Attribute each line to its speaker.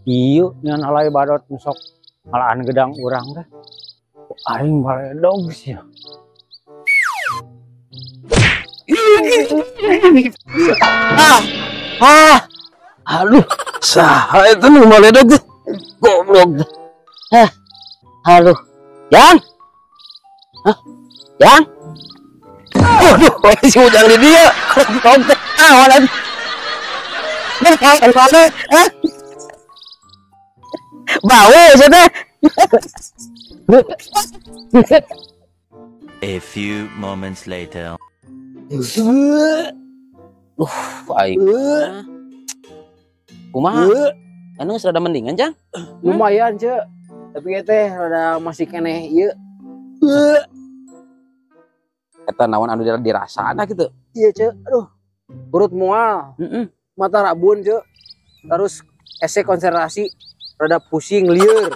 Speaker 1: Iya, ngan alay badot nu sok ngalaan gedang urang teh. Aing baledog sih.
Speaker 2: Ah, ah, aduh, saha itu nu baledog teh? Goblok. Hah, aduh, Yang, hah, Yang, aduh, si Ujang di dia, goblok teh, ah, mana? Mana? Hah? Bau sih teh.
Speaker 3: A few moments later.
Speaker 2: Aing. Kumaha? Anu geus rada mendingan, Jang?
Speaker 4: Lumayan, Cek. Tapi ieu teh rada masih keneh ieu.
Speaker 2: Eta naon anu dirasana gitu?
Speaker 4: Iya, Cek. Aduh. Perut mual, mata rabun, Cek. Terus ese konsentrasi rada pusing lieur.